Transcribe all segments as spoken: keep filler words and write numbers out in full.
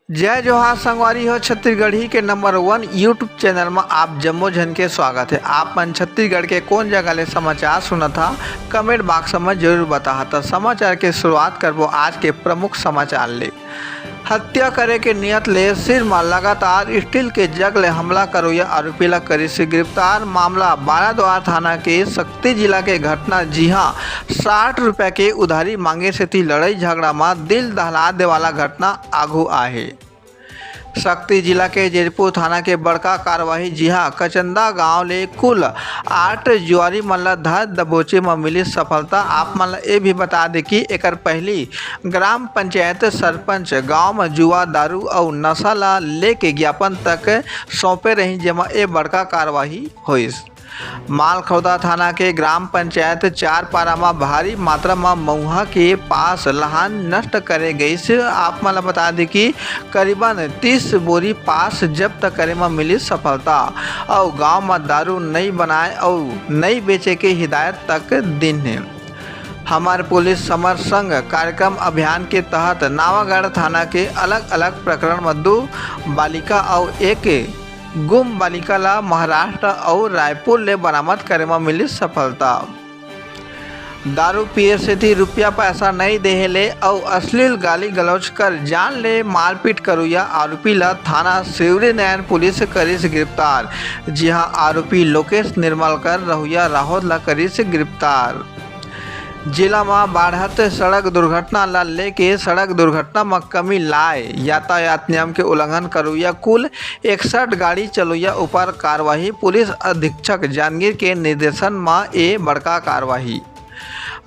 जय जोहार संगवारी हो, छत्तीसगढ़ी के नंबर वन YouTube चैनल म आप जम्मो झन के स्वागत हे। आप मन छत्तीसगढ़ के कोन जगह ले समाचार सुनत हा, कमेंट बॉक्स म जरूर बताहा। त समाचार के शुरुआत करबो आज के प्रमुख समाचार ले। हत्या करे के नियत ले सिर म लगातार स्टील के जग ले हमला करोइया आरोपी ला करिस गिरफ्तार। मामला बाराद्वार थाना के सक्ती जिला के घटना, जिहां साठ रुपया के उधारी मांगे सेती लड़ई झगड़ा म दिल दहला देवाला घटना आघू आहे। सक्ती जिला के जैदपुर थाना के बड़का कार्रवाई, जिहां कचंदा गांव ले कुल आठ जुआरी मन ला धर दबोचे म मिली सफलता। आप मन ला ए भी बता दे कि एकर पहली ग्राम पंचायत सरपंच गांव म जुआ, दारू अउ नशा ला लेके ज्ञापन तक सौंपे रही, जेमा ए बड़का कार्रवाई होइस। मालखरौदा थाना के ग्राम पंचायत चारपारा म भारी मात्रा म मउहा के पास लहान नष्ट करे गइस। आप मन ल बता दे कि करीबन तीस बोरी पास जब्त करे म मिली सफलता अउ गांव म दारू नइ बनाए अउ नइ बेचे के हिदायत तक दिन हे। हमर पुलिस समर संग कार्यक्रम अभियान के तहत नावागढ़ थाना के अलग-अलग प्रकरण म दू बालिका अउ एक गुम बालिका ला महाराष्ट्र अउ रायपुर ले बरामद करे म मिलिस सफलता। दारू पिए सेती रुपया पैसा नइ देहे ले अउ अश्लील गाली गलौज कर जान ले मारपीट करुइया आरोपी ला थाना सिवरी नैन पुलिस करिस गिरफ्तार। जिहां आरोपी लोकेश निर्मलकर रहुइया राहोद ला करिस गिरफ्तार। जिला म बाढ़त सड़क दुर्घटना ला लेके सड़क दुर्घटना म कमी लाए यातायात नियम के उल्लंघन करुइया कुल इकसठ गाड़ी चलुइया ऊपर कार्रवाई। पुलिस अधीक्षक जांजगीर के निर्देशन म ए बड़का कार्रवाई।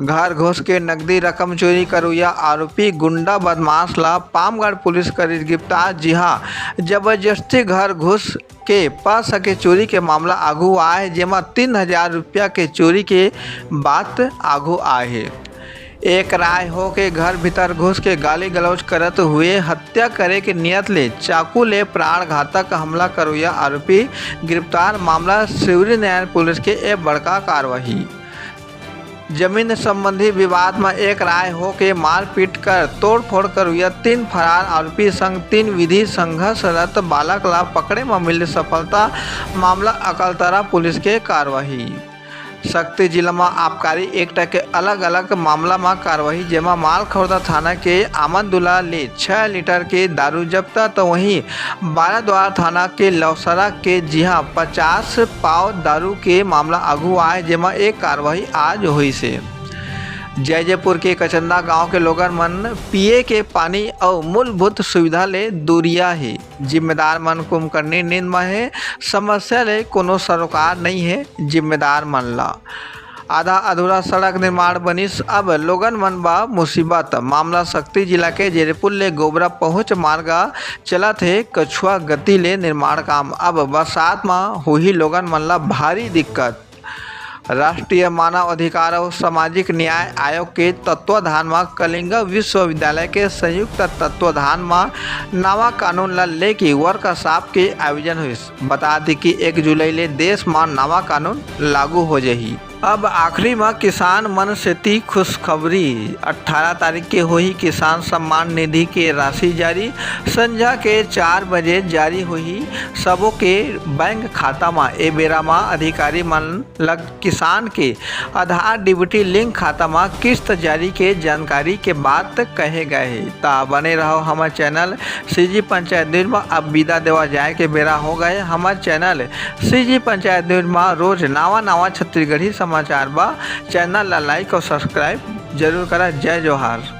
घर घुस के नकदी रकम चोरी करुइया आरोपी गुंडा बदमाश ला पामगढ़ पुलिस करिस गिरफ्तार। जिहां जबरदस्ती घर घुस के पैसा के चोरी के मामला आघू आए हे, जेमा तीन हजार रुपया के चोरी के बात आघू आए हे। एक राय हो के घर भीतर घुस के गाली गलौज करत हुए हत्या करे के नियत ले चाकू ले प्राण घातक हमला करोइया आरोपी गिरफ्तार। मामला सिवरी नैन पुलिस के ए बड़का कार्रवाई। जमीन संबंधी विवाद म एक राय हो के मारपीट कर तोड़फोड़ करोइया तीन फरार आरोपी संग तीन विधि संघर्षरत बालक ला पकड़े म मिले सफलता। मामला अकलतरा पुलिस के कार्रवाई। सक्ती जिला म आबकारी एक्ट के अलग-अलग मामला म कार्रवाई, जेमा मालखरौदा थाना के आमंदुला ले छह लीटर के दारू जब्त, त वहीं बाराद्वार थाना के लौसरा के जिहां पचास पाव दारू के मामला आघू आए, जेमा एक कार्रवाई आज होइस हे। जैजेपुर के कचंदा गांव के लोगन मन पिए के पानी अउ मूलभूत सुविधा ले दूरिया हे। जिम्मेदार मन कुंभकर्णी नींद म हे, समस्या ले कोनो सरोकार नइ हे जिम्मेदार मन ला। आधा अधूरा सड़क निर्माण बनिस, अब लोगन मन बा मुसीबत। मामला सक्ती जिला के जैजेपुर ले गोबरा पहुंच मार्ग चलत हे, कछुआ गति ले निर्माण काम। अब बरसात म होही लोगन मन ला भारी दिक्कत। राष्ट्रीय मानव अधिकार अउ सामाजिक न्याय आयोग के तत्वाधान म कलिंगा विश्वविद्यालय के संयुक्त तत्वाधान म नवा कानून ल लेके वर्कशॉप के आयोजन होइस। बता दी कि एक जुलाई ले देश म नवा कानून लागू हो जही। अब आखिरी म किसान मन सेती खुशखबरी, अट्ठारह तारीख के होही किसान सम्मान निधि के राशि जारी। संझा के चार बजे जारी होही सबो के बैंक खाता म। ए बेरा म अधिकारी मन ल किसान के आधार डीबीटी लिंक खाता म किस्त जारी के जानकारी के बात कहे गए हे। त बने रहो हमर चैनल सीजी पंचायत न्यूज म। अब विदा देवा जाए के बेरा हो गए। हमर चैनल सीजी पंचायत न्यूज म रोज नवा नवा छत्तीसगढ़ी समाचार बा। चैनल ला लाइक अउ सब्सक्राइब जरूर करा। जय जोहार।